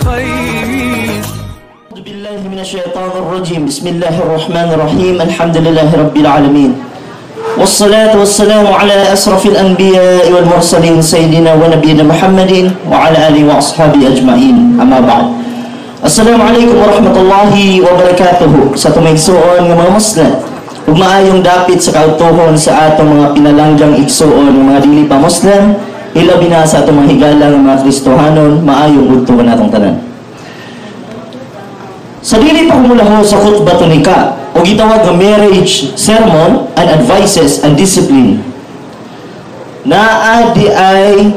خير. أعوذ بالله من الشيطان الرجيم. بسم الله الرحمن الرحيم. الحمد لله رب العالمين، والصلاة والسلام على أشرف الأنبياء والمرسلين، سيدنا ونبينا محمد وعلى آله وأصحابه أجمعين. أما بعد، السلام عليكم ورحمة الله وبركاته sa atong mga igsuon nga mga Muslim ug maayong dapit sa kautuhon sa atong mga pinalanggang igsuon nga mga dili pa Muslim, ilabi na sa atong mga higalang mga Kristohanon, maayong udto kanatong tanan. Sa dili pa ko mulaho sa khutbah nika o gitawag nga marriage sermon and advices and discipline, naa diay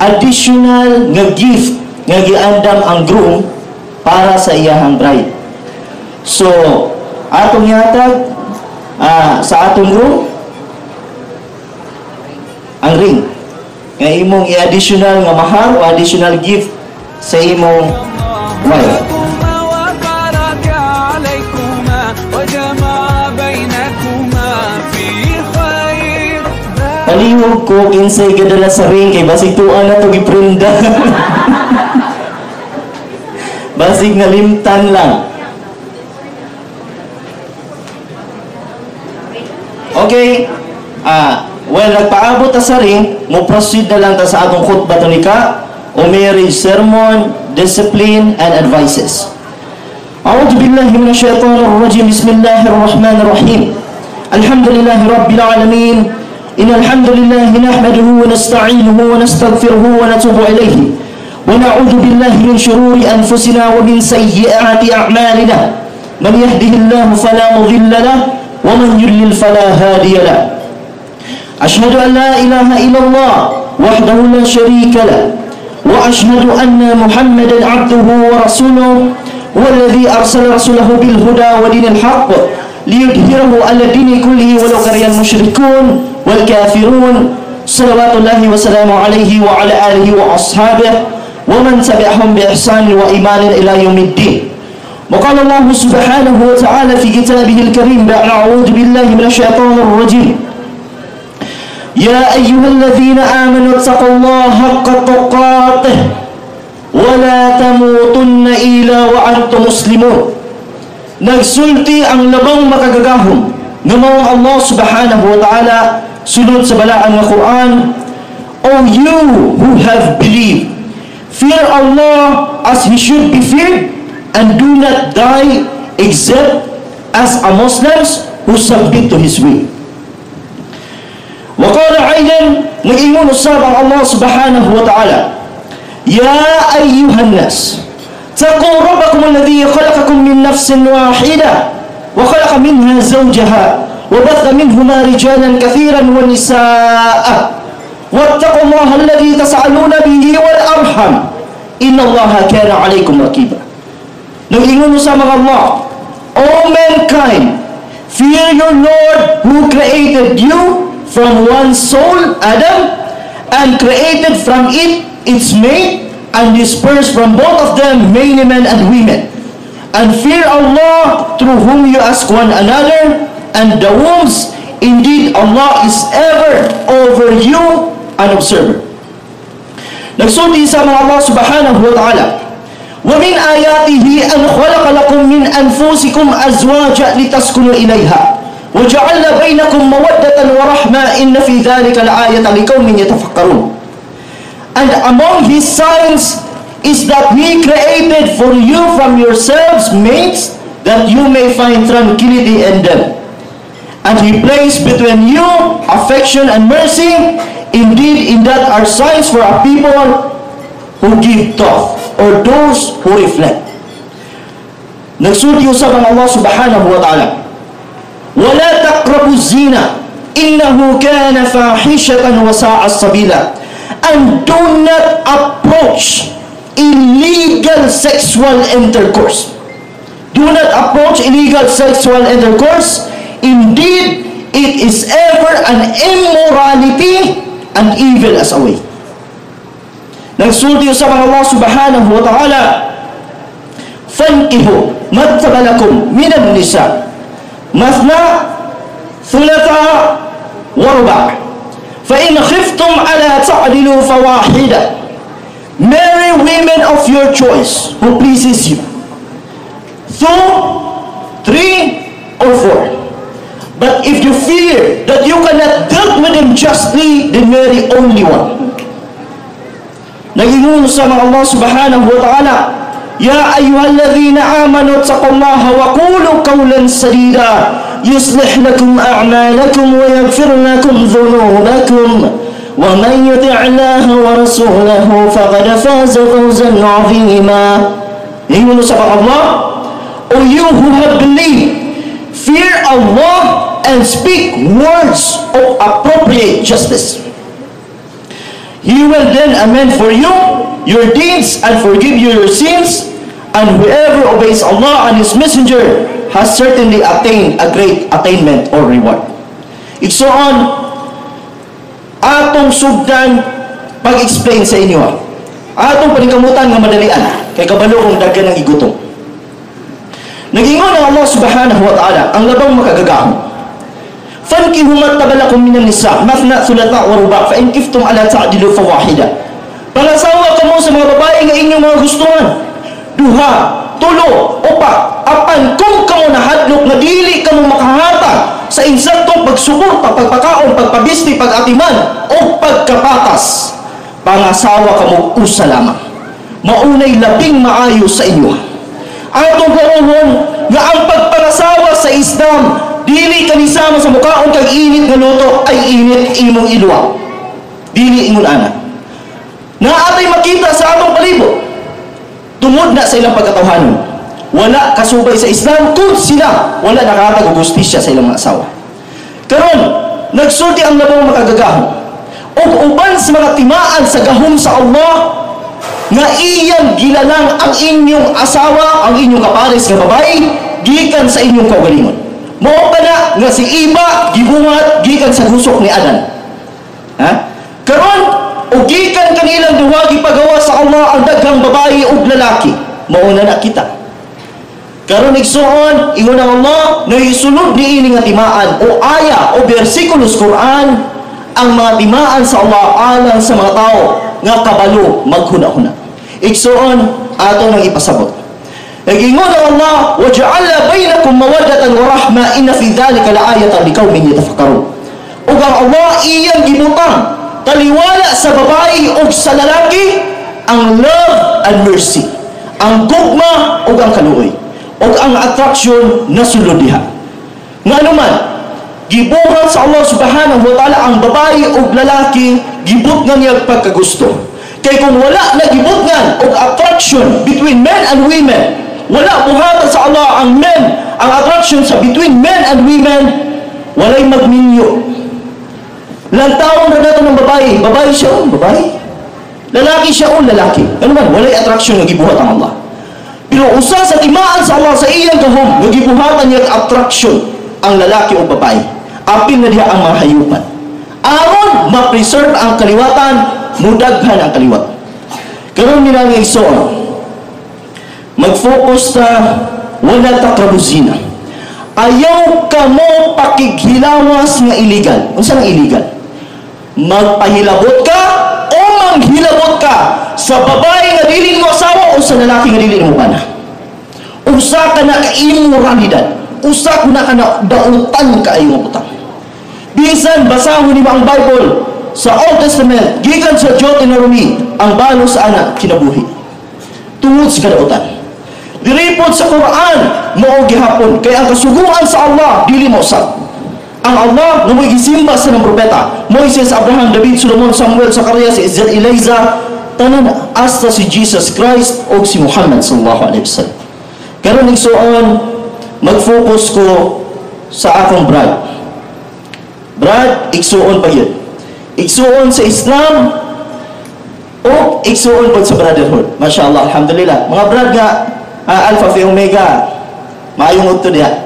additional nga gift nga giandam ang groom para sa iyahang bride. So, atong ihatag sa atong groom ang ring nga imong i-additional nga mahar o additional gift sa imong wife. وبارك عليكما وجمع بينكما في خير. Palihog ko kinsay gadala sa ring kay basig tuan na to giprenda. Basig nalimtan lang. Okay. Well, nagpaabot ta sa ring, mo proceed na lang ta sa atong khutbah nika o marriage sermon, discipline and advices. أعوذ بالله من الشيطان الرجيم. بسم الله الرحمن الرحيم. الحمد لله رب العالمين. إن الحمد لله نحمده ونستعينه ونستغفره ونتوب إليه، ونعوذ بالله من شرور أنفسنا ومن سيئات أعمالنا. من يهده الله فلا مضل له ومن يضلل فلا هادي له. أشهد أن لا إله إلا الله وحده لا شريك له، وأشهد أن محمدا عبده ورسوله، هو الذي أرسل رسوله بالهدى ودين الحق ليظهره على الدين كله ولو كره المشركون والكافرون. صلوات الله وسلامه عليه وعلى آله وأصحابه ومن تبعهم بإحسان وإيمان إلى يوم الدين. وقال الله سبحانه وتعالى في كتابه الكريم بعد أعوذ بالله من الشيطان الرجيم: يا أيها الذين آمنوا اتقوا الله حق تقاته ولا تموتن إلا وأنتم مسلمون. Nagsulti ang labang makagagahom nga mao ang Allah subhanahu wa ta'ala sulod sa balaan nga Quran: O you who have believed, fear Allah as He should be feared, and do not die except as a Muslims who submit to His will. وقال أيضا, nag-ingon usab ang Allah subhanahu wa ta'ala: يا أيها الناس اتقوا ربكم الذي خلقكم من نفس واحدة وخلق منها زوجها وبث منهما رجالا كثيرا ونساء واتقوا الله الذي تسألون به والأرحم إن الله كان عليكم رقيبا. Nag-ingon sa mga Allah: O mankind, fear your Lord who created you from one soul, Adam, and created from it its mate, and dispersed from both of them many men and women. And fear Allah through whom you ask one another, and the wombs. Indeed, Allah is ever over you an observer. Nagsulti sa mga Allah subhanahu wa ta'ala: وَمِنْ آيَاتِهِ أَنْ خَلَقَ لَكُمْ مِنْ أَنفُسِكُمْ أَزْوَاجًا لِتَسْكُنُوا إِلَيْهَا وَجَعَلْنَا بَيْنَكُمْ مَوَدَّةً وَرَحْمَةً إِنَّ فِي ذَلِكَ لَآيَةً لِقَوْمٍ يَتَفَكَّرُونَ. And among His signs is that He created for you from yourselves mates that you may find tranquility in them. And He placed between you affection and mercy. Indeed, in that are signs for a people who give thought or those who reflect. Nagsulti usab ang Allah subhanahu wa ta'ala: وَلَا تَقْرَبُوا الزِّنَا إِنَّهُ كَانَ فَاحِشَةً وَسَاءَ سَبِيلًا. And do not approach illegal sexual intercourse. Do not approach illegal sexual intercourse. Indeed, it is ever an immorality and evil as a way. Nagsulti sa mga Allah subhanahu wa ta'ala: فَانْكِحُوا مَا طَابَ لَكُمْ مِنَ النِّسَاءِ مَثْنَى ثُلَاثَ وَرُبَاعَ فَإِنْ خِفْتُمْ أَلَّا تَعْدِلُوا فَوَاحِدَةً. Marry women of your your choice who pleases you. Two, three, or four. But if you fear that you cannot deal with them justly, then marry only one. Nag-ingon sa mga Allah subhanahu wa ta'ala, يا أيها الذين آمنوا اتقوا الله وقولوا قولا سديدا يصلح لكم أعمالكم ويغفر لكم ذنوبكم ومن يطع الله ورسوله فقد فاز فوزا عظيما. Ingon sa Allah, "O you who have believed, fear Allah and speak words of appropriate justice. He will then amend for you your deeds and forgive you your sins, and whoever obeys Allah and His Messenger has certainly attained a great attainment or reward." Igsoon, atong sugdan pag-explain sa inyo. Atong paningkamutan nga madalian, kay kabalo kong daghan ang igutom. Nag-ingon ang Allah subhanahu wa ta'ala, ang labang makagagahom, فانكحوا ما طاب لكم من النساء مثنى ثلاث ورباع فإن خفتم ألا تعدلوا فواحدة. Pangasawa kamo sa mga babae nga inyong mga gustuhan. Duha, tulo, upat, apan kung kamo nahadlok nga dili kamo makahatag sa insaktong pagsuporta, pagpakaon, pagpabisti, pag-atiman, o pagkapatas, pangasawa kamo usa lamang. Maunay labing maayo sa inyo. Atong klarohon nga ang pagpangasawa sa Islam dili kanisama sa mukaon kag init nga luto ay init imong iluwa. Dili ingon ana. Naatay makita sa atong palibot. Tungod na sa ilang pagkatawhanon, wala kasubay sa Islam kung sila wala nakahatag og hustisya sa ilang mga asawa. Karon, nagsulti ang labang makagagahom. Ug uban sa mga timaan sa gahom sa Allah nga iyang gilalang ang inyong asawa, ang inyong kapares nga babae, gikan sa inyong kaugalingon. Mao pa na nga si Iba gibuhat gikan sa gusok ni Adan. Ha? Karon, ug gikan kanilang duha gipagawa sa Allah ang daghang babae ug lalaki. Mao na na kita. Karon igsuon, ingon ang Allah, naisulod niini nga timaan o aya o bersikulo sa Quran ang mga timaan sa Allah alang sa mga tao nga kabalo maghuna-huna. Igsuon, ato nang ipasabot. Nag-ingon ang Allah, وَجَعَلَ بَيْنَكُمْ مَوَدَّةً وَرَحْمَةً إِنَّ فِي ذَلِكَ لَآيَةً لِقَوْمٍ يَتَفَكَّرُونَ. Ug ang Allah iyang gibutang taliwala sa babae ug sa lalaki ang love and mercy, ang gugma ug ang kaluoy, ug ang attraction na sulod diha. Ngano man, gibuhat sa Allah subhanahu wa ta'ala ang babae ug lalaki, gibutngan niya pagkagusto. Kay kung wala na gibutngan og attraction between men and women, wala buhatan sa Allah ang men, ang attraction sa between men and women, walay magminyo. Lantawon na nato ng babae, babae siya o babae. Lalaki siya o lalaki. Ano man, walay attraction nga gibuhat ang Allah. Pero usa sa timaan sa Allah sa iyang gahom, nga gibuhatan niya attraction ang lalaki o babae. Apil na diha ang mga hayupan. Aron ma-preserve ang kaliwatan, mudaghan ang kaliwat. Karon nila nga igsoon, mag-focus sa ولا تقربوا الزنا. Ayaw kamo pakighilawas nga illegal. Unsa nang illegal? Magpahilabot ka o manghilabot ka sa babae nga dili mo asawa o sa lalaki nga dili mo bana. Usa ka na ka immoralidad. Usa ka na ka na dautan kaayo nga butang. Bisan basahon nimo ang Bible sa Old Testament, gikan sa Deuteronomy, ang balo sa anak kinabuhi. Tungod sa kadautan. Diri pod sa Quran, mao gihapon kay ang kasuguan sa Allah dili mo usab. Ang Allah nga mo'y gisimba sa ng propeta, Moises, Abraham, David, Solomon, Samuel, Zacarias, Elijah, tanan hasta si Jesus Christ o si Muhammad sallallahu alaihi wasallam. Karon igsuon, mag-focus ko sa akong brad. Brad, igsuon pa yun. Igsuon sa Islam o igsuon pa sa brotherhood. Masya Allah, alhamdulillah. Mga brad nga, Alpha Phi Omega, maayong udto diha.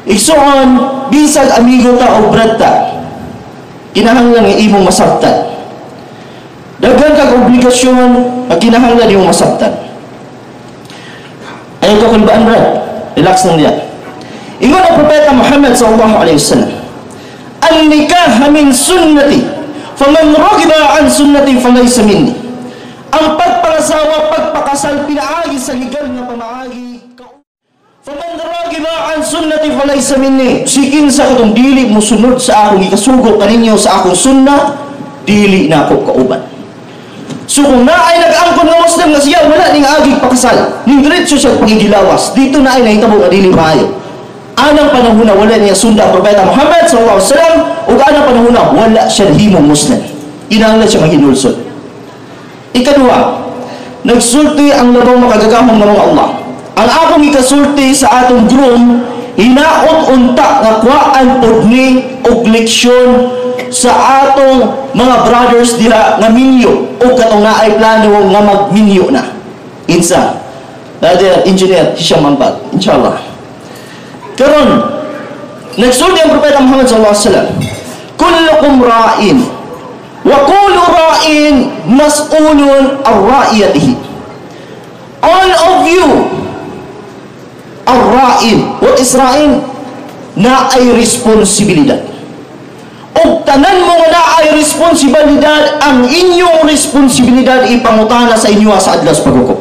Igsuon, bisag amigo ta o brad ta, kinahanglan nga imong masabtan. Daghan kag obligasyon nga kinahanglan imong masabtan. Ayaw ka kulbaan, brad. Relax lang diya. Ingon ang propeta Muhammad sallallahu alaihi wasallam, "النكاح من سنتي، فمن رغب عن سنتي فليس مني." Ang pagpangasawa, pagpakasal, pinaagi sa legal nga pamaagi. فمن رغب عن سنتي فليس مني. Si kinsa katong dili musunod sa akong ikasugo kaninyo sa akong sunna, dili na ako kauban. So kung naay nag-angkon nga Muslim nga siya wala ning agi pakasal, ning diretso siya pangigilawas, dito na ay nahitabo nga dili maayo. Anang panahon na wala niya sunda ang Propeta Muhammad sallallahu alaihi wasallam, ug anang panahon na wala siya himong Muslim. Kinahanglan siya maghinulsol. Ikaduha, nagsulti ang labang makagagahom nga mga Allah. Ang akong ikasulti sa atong groom, hinaot unta nga kuhaan pod ni og leksyon sa atong mga brothers diha nga minyo o katong naay plano nga magminyo na. Insa? Brother Engineer Hisham Mambag, inshallah. Karon, nagsulti ang Propeta Muhammad sallallahu alaihi wasallam, kullukum ra'in wa kullu ra'in mas'ulun an ra'iyatihi. All of you are ra'in. What is ra'in? Na ay responsibilidad. Og tanan mo nga na ay responsibilidad, ang inyong responsibilidad ipangutana sa inyo sa adlaw sa paghukom.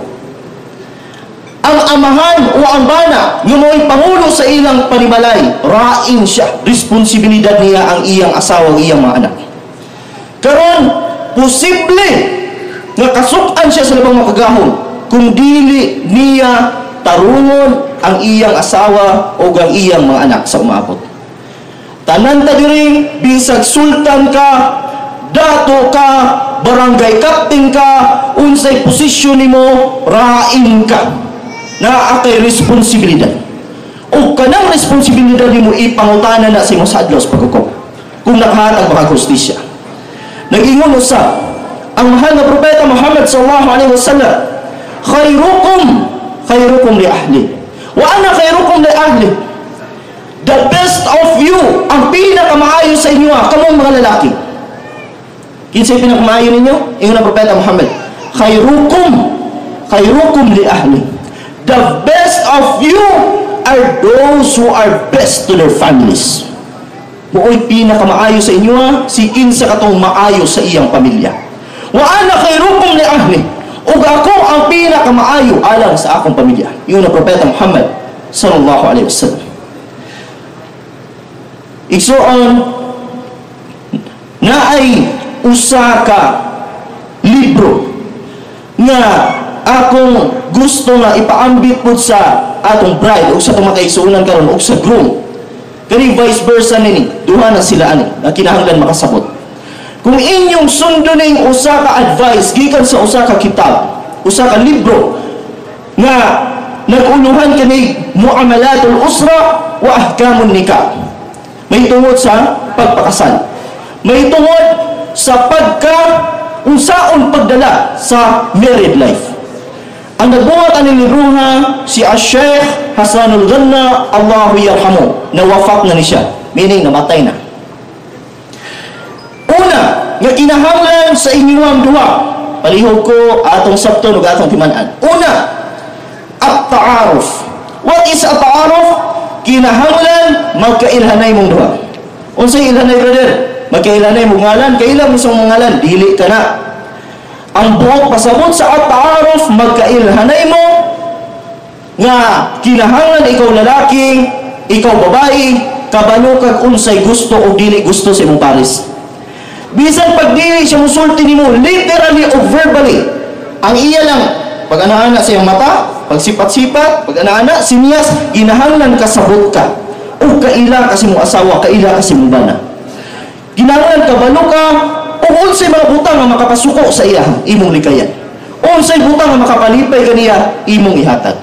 Ang amahan o ang bana nga mo'y pangulo sa ilang panimalay, ra'in siya. Responsibilidad niya ang iyang asawa, ang iyang mga anak. Karon, posible nga kasuk-an siya sa labang makagahom kung dili niya tarungon ang iyang asawa o ang iyang mga anak sa umaabot. Tanan ta diri, bisag sultan ka, dato ka, barangay captain ka, unsay posisyon nimo, rain ka. Naa kay responsibilidad. O kanang responsibilidad nimo ipangutana na sa imong sa adlaw sa paghukom. Kung nakahatag ba kag hustisya. Nag-ingon usa ang mahal na Propeta Muhammad sallallahu alaihi wasallam, khairukum khairukum li ahli wa ana khairukum li ahli. The best of you, ang pinakamaayo sa inyo, kamong mga lalaki. Kinsay pinakamaayo ninyo? Ingon ang Propeta Muhammad, khairukum khairukum li ahli. The best of you are those who are best to their families. Mao'y pinakamaayo sa inyo, si kinsa katong maayo sa iyang pamilya. Wa ana khairukum li ahli. Ug ako ang pinakamaayo alang sa akong pamilya. Ingon ang Propeta Muhammad sallallahu alaihi wasallam. Igsuon, naay usa ka libro nga akong gusto nga ipaambit pud sa atong bride o sa atong mga kaigsuonan karon og sa groom. Kani vice versa nini, duha na sila ani nga kinahanglan makasabot. Kung inyong sunduning usa ka advice gikan sa usa ka kitab, usa ka libro nga nag-uluhan kani Muamalatul Usra wa Ahkamun Nikah. May tungod sa pagpakasal. May tungod sa pagka unsaon pagdala sa married life. Ang nagbuhat ani libruha si Ash-Sheikh Hasanul Ganna, Allahu yarhamu. Nawafak na ni siya, meaning namatay na. Una, nga kinahanglan sa inyong duha. Palihog ko atong sabton ug atong timan-an. Una, at-ta'aruf. What is at-ta'aruf? Kinahanglan magkailhanay mong duha. Unsay ilhanay, brother? Magkailhanay mong ngalan, kaila mo sa mong ngalan, dili ka na. Ang buot pasabot sa at-ta'aruf, magkailhanay mo nga kinahanglan ikaw lalaki, ikaw babae, kabalo kag unsay gusto o dili gusto sa imong pares. Bisan pag dili siya musulti nimo literally o verbally, ang iya lang pag ana-ana sa iyang mata, pagsipat-sipat, pag ana-ana siniyas, kinahanglan kasabot ka o kaila kasi mong asawa, kaila kasi mong bana. Kinahanglan kabalo ka o unsay mga butang nga makapasuko sa iya imong likayan. Unsay butang nga makapalipay kaniya imong ihatag.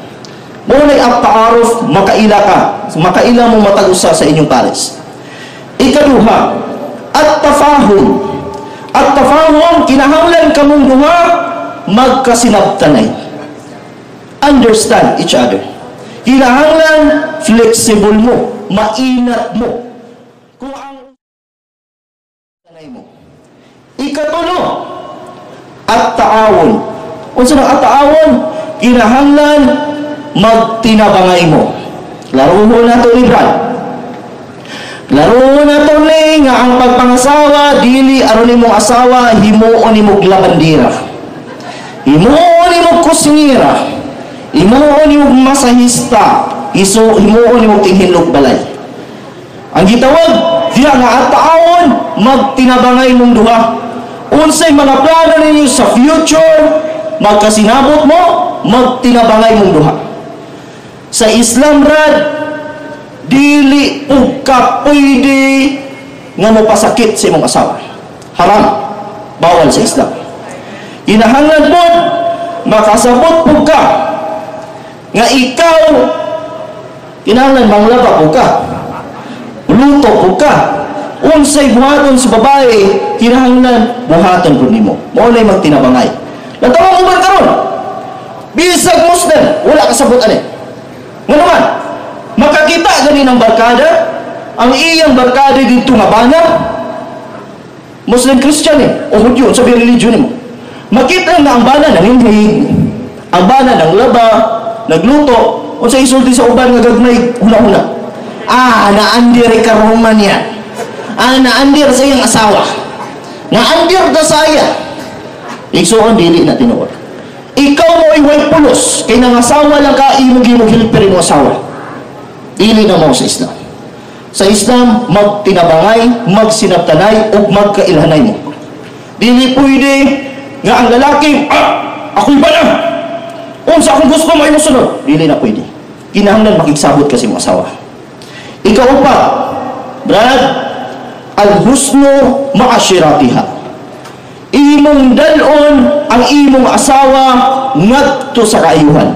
Mao nay at-ta'aruf, makaila ka, makaila mo matag usa sa inyong pares. Ikaduha, at-tafahum. At-tafahum, kinahanglan kamong duha magkasinabtanay. Understand each other. Kinahanglan flexible mo, mainat mo. Kung ang tanay mo. Ikatulo, at-taawun. Unsa nang at-taawun? Kinahanglan magtinabangay mo. Laruhon na to ni Brad. Laruhon na to ni nga ang pagpangasawa dili aron nimong asawa himuon nimong labandira. Himuon nimo kusinira, himuon nimo masahista, iso himuon nimo tinghinlog balay. Ang gitawag diya nga ataawon, magtinabangay mong duha. Unsay mga plano ninyo sa future, magkasinabot mo, magtinabangay mong duha. Sa Islam, Brad, dili pud ka pwede nga mopasakit sa imong asawa. Haram. Bawal sa Islam. Kinahanglan pod makasabot pud ka nga ikaw kinahanglan manglaba pud ka. Luto pud ka. Unsay buhaton sa babae, kinahanglan buhaton pud nimo. Mao nay magtinabangay. Lantawa uban karon. Bisag Muslim, wala kasabot ani. Ngano man, makakita gani ng barkada, ang iyang barkada dito nga bana, Muslim, Christian eh, o Hudyo, sabi religion nimo. Makita nga ang bana nanginhig, ang bana nang laba, nagluto, unsa isulti sa uban nga gagmay huna-huna? Ah, naandir ka Romania. Ah, naandir sa iyang asawa. Naandir da sa iya. Igsuon, dili na tinuod. Ikaw mo ay way pulos, kay nangasawa lang ka, imong gimong helper imong asawa. Dili na mo sa Islam. Sa Islam, magtinabangay, magsinabtanay, ug magkailhanay mo. Dili pwede nga ang lalaki, "Ah, ako'y bana. Unsa akong gusto mo ay mosunod." Dili na pwede. Kinahanglan makigsabot kasi mong asawa. Ikaw pa, Brad, al-husnu ma'ashiratiha. Imong dalon ang imong asawa ngadto sa kaayuhan.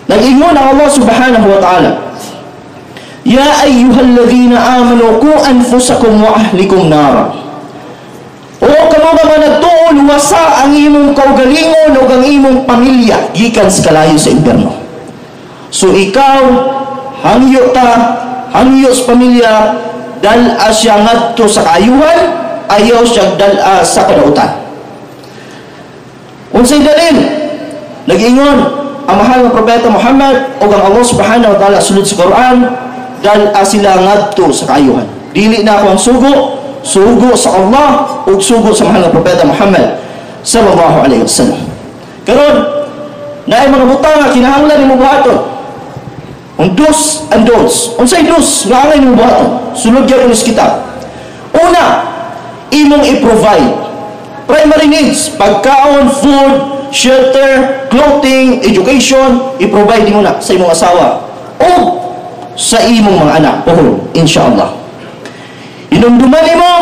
Nag-ingon ang Allah subhanahu wa ta'ala, "Ya ayyuhalladhina amanu qu anfusakum wa ahlikum nara." O kamo nga mga nagtuo, luwasa ang imong kaugalingon o ang imong pamilya gikan sa kalayo sa impyerno. So ikaw, hangyo ta, hangyo sa pamilya, dal-a siya ngadto sa kaayuhan, ayaw siya dal-a sa kadautan. Unsay dalil? Nag-ingon ang mahal nga propeta Muhammad o ang Allah subhanahu wa ta'ala sulod sa Quran, dal-a sila ngadto sa kaayuhan. Dili na ako ang sugo, sugo sa Allah ug sugo sa mahal nga propeta Muhammad sallallahu alaihi wasallam. Karon, naay mga butang nga kinahanglan nimo buhaton. Ang do's and don'ts. Unsay do's nga angay nimo buhaton? Sulod gyud sa kitab. Una, imong i-provide primary needs, pagkaon, food, shelter, clothing, education, i-provide mo na sa imong asawa o sa imong mga anak. Pohon, inshallah. Inumduman nimo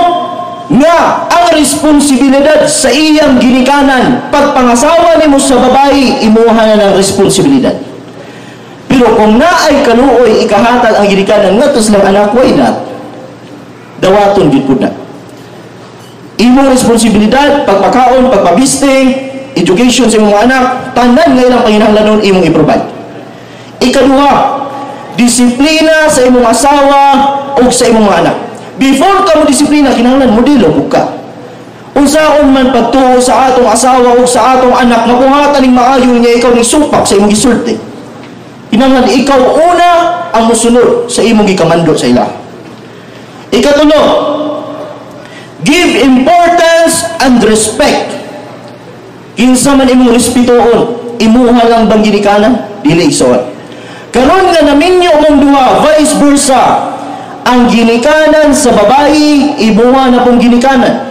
nga ang responsibilidad sa iyang ginikanan, pagpangasawa nimo sa babae, imuha na ng responsibilidad. Pero kung naay kaluoy ikahatag ang ginikanan ngadto sa ilang anak, why not? Dawaton gyud pud na. Imong responsibilidad, pagpakaon, pagpabiste, education sa imong mga anak, tanan nga ilang panginahanglanon imong i-provide. Ikaduha, disiplina sa imong asawa o sa imong mga anak. Before ka mo disiplina, kinahanglan modelo pud ka. Unsaon man pagtuo sa atong asawa o sa atong anak nga buhatan ning maayo niya ikaw ning supak sa imong gisulti? Kinahanglan ikaw una ang mosunod sa imong gikamando sa ila. Ikatulo, give importance and respect. Kinsa man imong respetuon, imuha lang bang ginikanan? Dili, igsoon. Karon nga naminyo mong duha, vice versa. Ang ginikanan sa babae, imuha na pong ginikanan.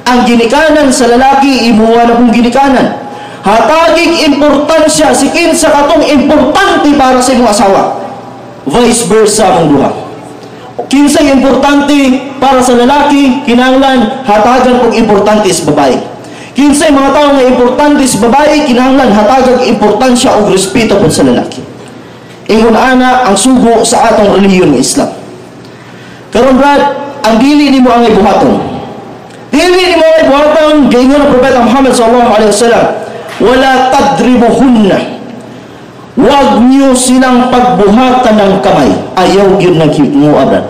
Ang ginikanan sa lalaki, imuha na pong ginikanan. Hatagig importansya si kinsa katong importante para sa imong asawa. Vice versa mong duha. Kinsay importante para sa lalaki, kinahanglan hatagan og importante sa babae. Kinsay mga tao nga importante sa babae, kinahanglan hatagan importansya og respeto pud sa lalaki. Ingon ana ang sugo sa atong relihiyon nga Islam. Karon, Brad, ang dili nimo ang buhaton. Dili nimo ang buhaton, giingon ang propeta Muhammad sallallahu alaihi wasallam, "Wala tadribuhunna." Wag niyo silang pagbuhatan ng kamay. Ayaw gyud nang mo, Brad.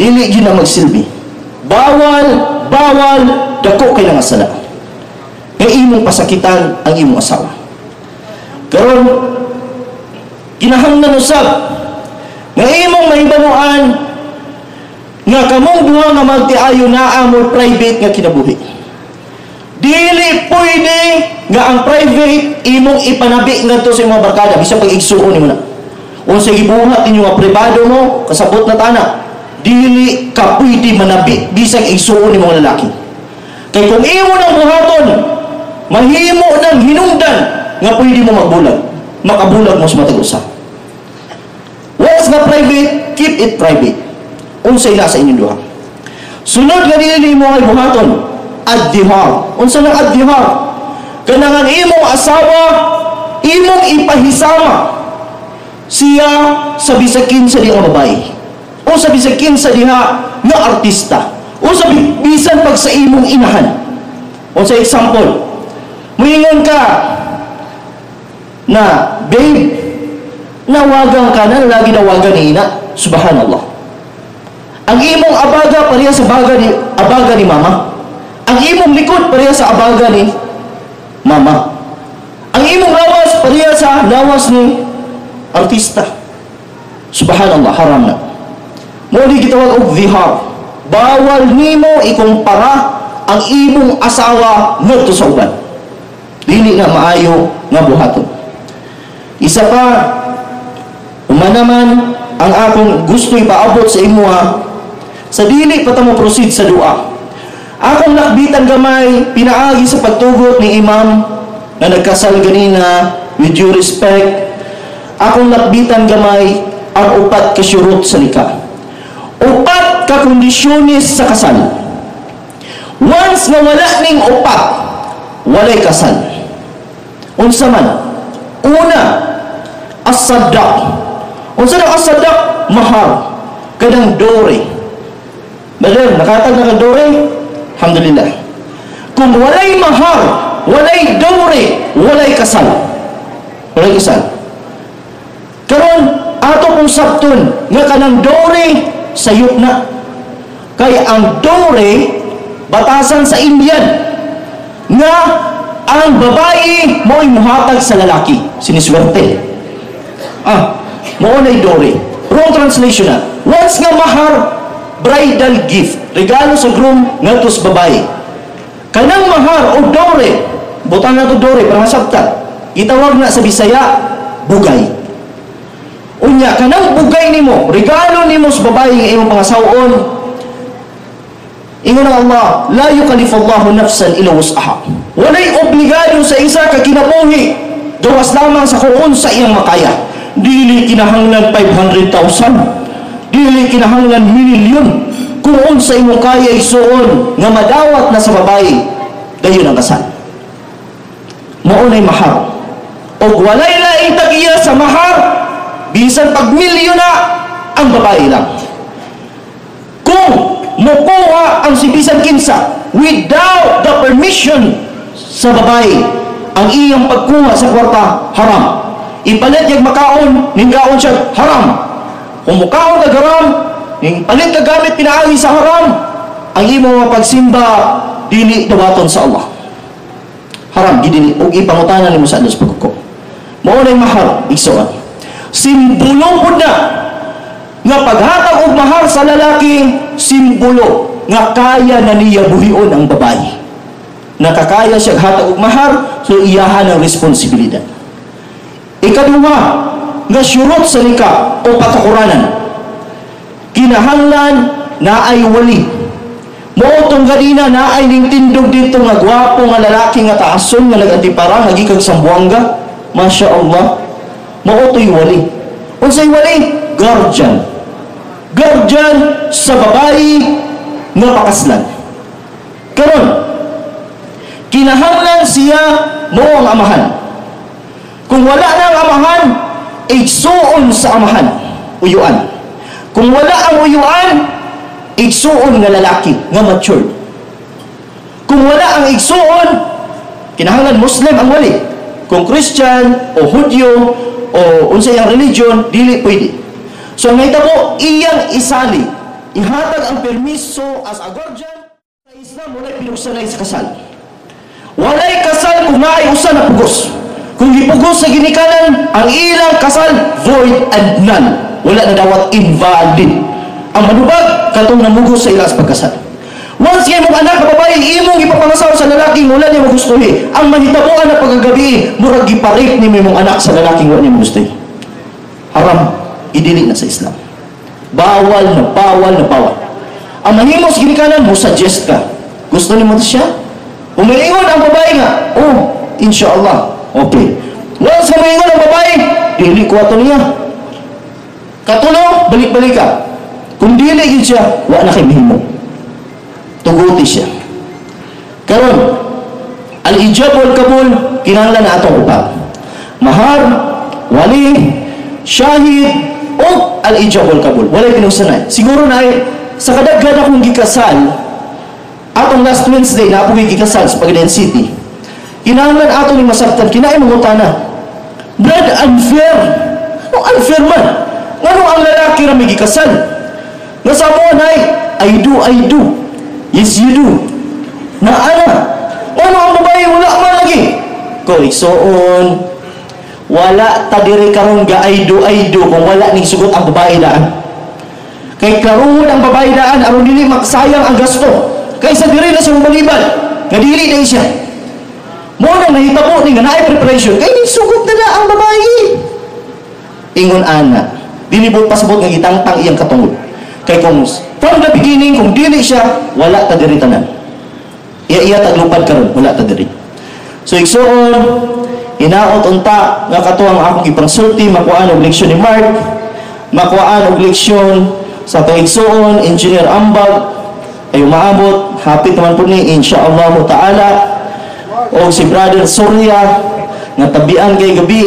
Dili gyud na magsilbi. Bawal, bawal, dako kay nga sala. Nga imong pasakitan ang imong asawa. Karon, kinahanglan usab nga imong mahibaluan nga kamong duha nga magtiayo naa mo private nga kinabuhi. Dili pwede nga ang private imong ipanabi ngadto sa imong barkada bisan pag igsuon nimo na. Unsay gibuhat ninyo nga pribado mo, kasabot na tana. Dili ka pwede manabi bisag igsuon nimo nga lalaki. Kay kung imo nang buhaton, mahimo nang hinungdan nga pwede mo magbulag. Makabulag mo sa matag usa. Once na private, keep it private. Unsay na sa inyong duha. Sunod nga dili mo ay buhaton, ad-dihar. Unsa nang ad-dihar? Kanang ang imong asawa, imong ipahisama siya sa bisag kinsa diha nga babae o sa bisag kinsa diha nga artista o sa bisan pag sa imong inahan. O sa example, muingon ka na, "Babe, nawagan ka na lagi, nawagan ni ina." Subhanallah. Ang imong abaga pareha sa baga ni abaga ni mama. Ang imong likod pareha sa abaga ni mama. Ang imong lawas pareha sa lawas ni artista. Subhanallah, haram na. Mao ni gitawag og dhihar. Bawal nimo ikumpara ang imong asawa ngadto sa uban. Dili na maayo nga buhaton. Isa pa, human naman ang akong gusto ipaabot sa imuha sa dili pa ta mo proceed sa dua. Akong lakbitan gamay pinaagi sa pagtugot ni imam na nagkasal ganina, with due respect, akong lakbitan gamay ang upat ka syurut sa nikah. Upat ka kondisyones sa kasal. Once nga wala ning upat, walay kasal. Unsa man? Una, as-sadaq. Unsa nang as-sadaq? Mahar. Kanang dowry. Brother, nakatag na kang dowry? Alhamdulillah. Kung walay mahar, walay dowry, walay kasal. Walay kasal. Karon, ato pong sabton nga kanang dowry sayop na. Kay ang dowry batasan sa Indian nga ang babae mo'y muhatag sa lalaki, siniswerte. Ah, mao na'y dowry. Wrong translation na. Once nga mahar, bridal gift, regalo sa groom ngadto sa babae. Kanang mahar o dowry, butang na to dowry para masabtan. Gitawag na sa Bisaya, bugay. Unya, kanang bugay nimo, regalo nimo sa babae nga imong pangasaw-on, ingon ang Allah, "La yukallifullahu nafsan illa wus'aha." Walay obligado sa isa ka kinabuhi gawas lamang sa kung unsa iyang makaya. Dili kinahanglan 500,000. Dili kinahanglan milyon. Kung unsa imong kaya, isuon nga madawat na sa babae, dayon ang kasal. Mao nay mahar. Og walay laing tag-iya sa mahar, bisan pag milyon na, ang babae lang. Kung mukuha ang si bisan kinsa without the permission sa babae, ang iyang pagkuha sa kwarta haram. Ipalit yung makaon, ningkaon siya, haram. Kung mukaon ka, haram, ning palit ka gamit pinaagi sa haram, ang imong mga pagsimba dili dawaton sa Allah. Haram gid ni ug ipangutana nimo sa Dios pagkuko. Mao nay mahar, igsoon. Simbolo pud na nga paghatag og mahar sa lalaki, simbolo nga kaya na niya buhion ang babae. Nakakaya siya hatag og mahar, so iyahan ang responsibilidad. Ikaduha nga syurot sa nikah o patukuranan, kinahanglan na ay wali. Mao tong ganina na ay ning tindog dito nga gwapo nga lalaki nga taason nga nag-antipara nga gikan Zamboanga. Masya Allah. Mao to'y wali. Unsay wali? Guardian. Guardian sa babae nga pakaslan. Karon, kinahanglan siya mo ang amahan. Kung wala na ang amahan, igsuon sa amahan, uyuan. Kung wala ang uyuan, igsuon nga lalaki, nga matured. Kung wala ang igsuon, kinahanglan Muslim ang wali. Kung Christian o Hudyo o unsay ang religion, dili pwede. So ang nahitabo, iyang isali, ihatag ang permiso as a guardian. Sa Islam, walay pinugsanay sa kasal. Walay kasal kung naay usa na pugos. Kung gipugos sa ginikanan, ang ilang kasal void and null. Wala na dawat, invalid. Ang manubag, katong namugos sa ilang pagkasal. Once Once nga imong anak nga babae imong ipapangasawa sa lalaking wala niya magustuhi, ang mahitabuan na pagkagabi, murag gipa-rape nimo imong anak sa lalaking wala niya magustuhi. Haram, idili na sa Islam. Bawal na bawal na bawal. Ang mahimo sa ginikanan, mo suggest ka. Gusto nimo to siya? Kung maingon ang babae nga, "Oh, inshallah, okay." Once nga maingon ang babae, "Dili ko ato niya." Katulo, balik-balik ka. Kung dili gyud siya, wa na kay mahimo. Tuguti siya. Karon, al-ijab wal kabul, kinahanglan na atong upat. Mahar, wali, syahid, o al-ijab wal kabul. Walay pinugsanay. Siguro na ay, sa kadaghan akong gikasal, atong last Wednesday na ako gikasal sa Pagadian City, kinahanglan ato ni masabtan, kinaay mangutana, "Brad, unfair." Ano unfair man? Ngano ang lalaki ra may gikasal? Nga sa mo ay, "I do, I do." "Yes, you do." Na ana. Ngano ang babae wala man lagi? Ko igsuon, wala ta diri karon ga "I do, I do" kung wala ning sugot ang babae daan. Kay klaruhon ang babae daan aron dili magsayang ang gasto. Kaysa diri na siya malibad, nga dili na siya. Mo nang nahitabo ni nga naay preparation kay ning sugot na na ang babae. Ingon ana, dili buot pasabot nga gitangtang iyang katungod. Kay kung from the beginning kung dili siya, wala ta diri tanan. Iya iya taglupad karon, wala ta diri. So igsuon, hinaot unta nga katuang akong ipangsulti makuhaan og leksyon ni Mark, makuhaan og leksyon sa atong igsuon, Engineer Ambag, ay umaabot, hapit naman po ni, inshallah ta'ala, o si Brother Surya, nga tabian kay gabi,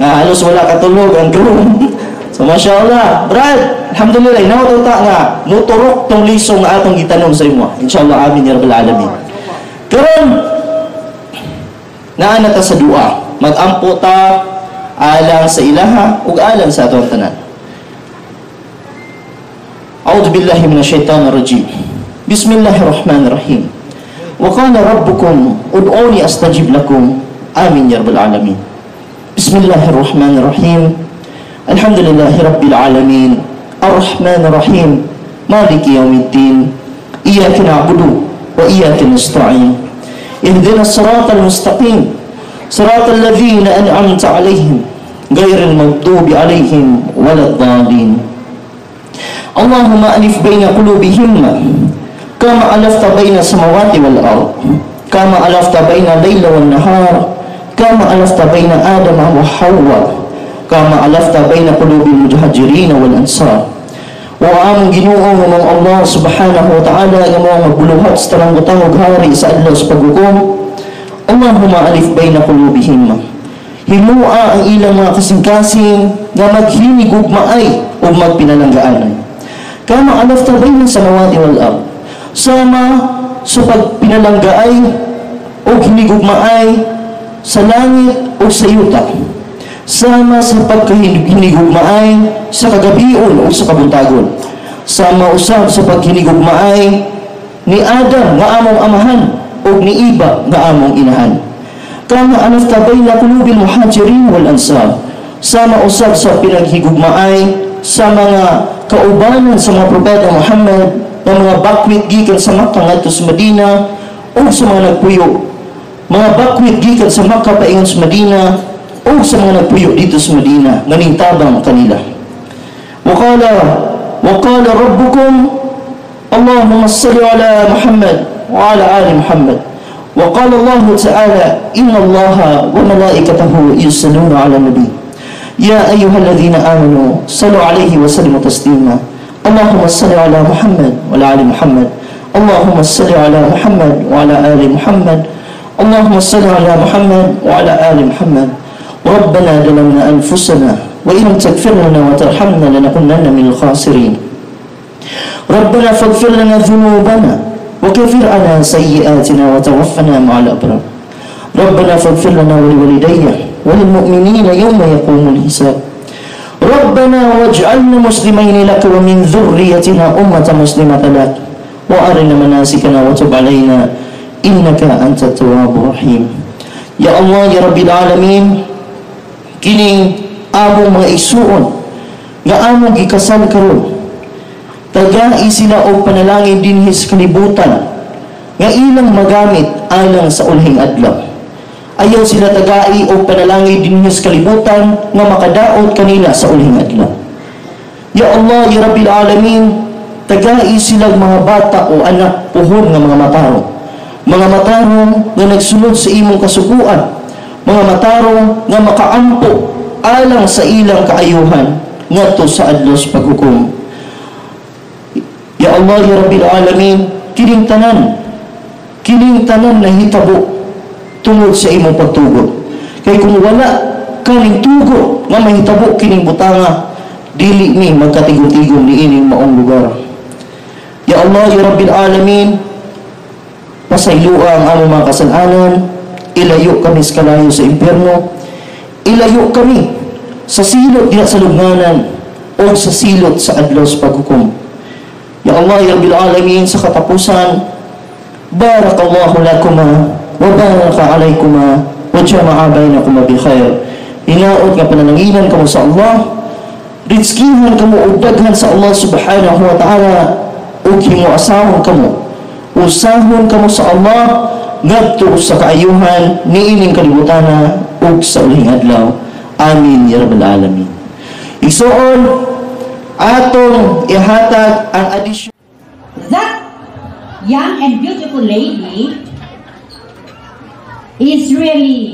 nga halos wala katulog ang groom. So masya Allah, Brad, alhamdulillah, hinaot unta nga, muturok tong lisong nga atong gitanom sa imo. Inshallah, amin ya rabbal alamin. Karon, naa na ta sa dua, magampo ta alang sa ilaha ug alang sa atong tanan. أعوذ بالله من الشيطان الرجيم. بسم الله الرحمن الرحيم. وقال ربكم ادعوني أستجب لكم. آمين يا رب العالمين. بسم الله الرحمن الرحيم. الحمد لله رب العالمين. الرحمن الرحيم. مالك يوم الدين. إياك نعبد وإياك نستعين. اهدنا الصراط المستقيم. صراط الذين أنعمت عليهم غير المغضوب عليهم ولا الضالين. اللهم ألف بين قلوبهم كما ألفت بين السماوات والأرض كما ألفت بين الليل والنهار كما ألفت بين آدم وحواء كما ألفت بين قلوب المهاجرين والأنصار. O among Ginoo nga mong Allah subhanahu wa ta'ala nga mong magbuluhat sa tanang butang ug hari sa adlaw sa paghukom, Allahumma alif baina qulubihim, himua ang ilang mga kasing-kasing nga maghinigugmaay ug magpinalanggaan, kama alafta baina samawati wal ard, sama sa pagpinalanggaay ug hinigugmaay sa langit ug sa yuta, sama sa pagkahinigugmaay sa kagabion o sa kabuntagon, sama usab sa paghinigugmaay ni Adam nga among amahan ug ni Iba nga among inahan, kama alafta baina qulubil muhajirin wal ansar, sama usab sa pinaghigugmaay sa mga kaubanan sa mga propeta Muhammad nga mga bakwit gikan sa Makkah ngadto sa Madina o sa mga nagpuyo, mga bakwit gikan sa Makkah paingon sa Madina o sa mga nagpuyo dito sa Madina nga ningtabang kanila. Waqala rabbukum Allahumma salli ala Muhammad wa ala ali Muhammad. Waqala Allah ta'ala inna Allah wa malaikatahu yusalluna ala nabi ya ayyuhalladhina amanu sallu alayhi wa sallimu taslima. Allahumma salli ala Muhammad wa ala ali Muhammad. Allahumma salli ala Muhammad wa ala ali Muhammad. Allahumma salli ala Muhammad wa ala ali Muhammad. ربنا ظلمنا أنفسنا وإن لم تغفر لنا وترحمنا لنكونن من الخاسرين. ربنا فاغفر لنا ذنوبنا وكفر عنا سيئاتنا وتوفنا مع الأبرار. ربنا فاغفر لنا ولوالدينا وللمؤمنين يوم يقوم الحساب. ربنا واجعلنا مسلمين لك ومن ذريتنا أمة مسلمة لك وأرنا مناسكنا وتب علينا إنك أنت التواب الرحيم. Ya Allah, ya Rabbil Alamin, kining among mga isuon nga among gikasal karon, Tagai sila og panalangin dinhi sa kalibutan nga ilang magamit alang sa ulahing adlaw. Ayaw sila tagai og panalangin dinhi sa kalibutan nga makadaot kanila sa ulahing adlaw. Ya Allah, Ya Rabbil Alamin, tagai sila mga bata o anak puhon nga mga matarong. Mga matarong nga nagsunod sa imong kasuguan. Mga matarong nga makaampo alang sa ilang kaayuhan ngadto sa adlaw sa paghukom. Ya Allah, Ya Rabbil Alamin, kining tanan nahitabo tungod sa imong pagtugot. Kay kung wala kaning tugot nga mahitabo kining butanga, dili mi magkatigom-tigom niining maong lugar. Ya Allah, Ya Rabbil Alamin, pasayloa ang among mga kasalanan, ilayo kami sa kalayo sa impyerno, ilayo kami sa silot diha sa lubnganan o sa silot sa adlaw sa paghukom. Ya Allah, Ya Rabbil Alamin, sa katapusan, barakallahu lakuma wa baraka alaykuma wa jama'a bainakuma bi khair. Hinaot nga panalangin kamo sa Allah, rizkihan kamo og daghan sa Allah subhanahu wa ta'ala, ug himuasahon kamo. Usahon kamo sa Allah ngadto sa kaayuhan niining kalibutana ug sa ulahing adlaw. Amin ya rabbal alamin. Igsoon, atong ihatag ang addition That young and beautiful lady is really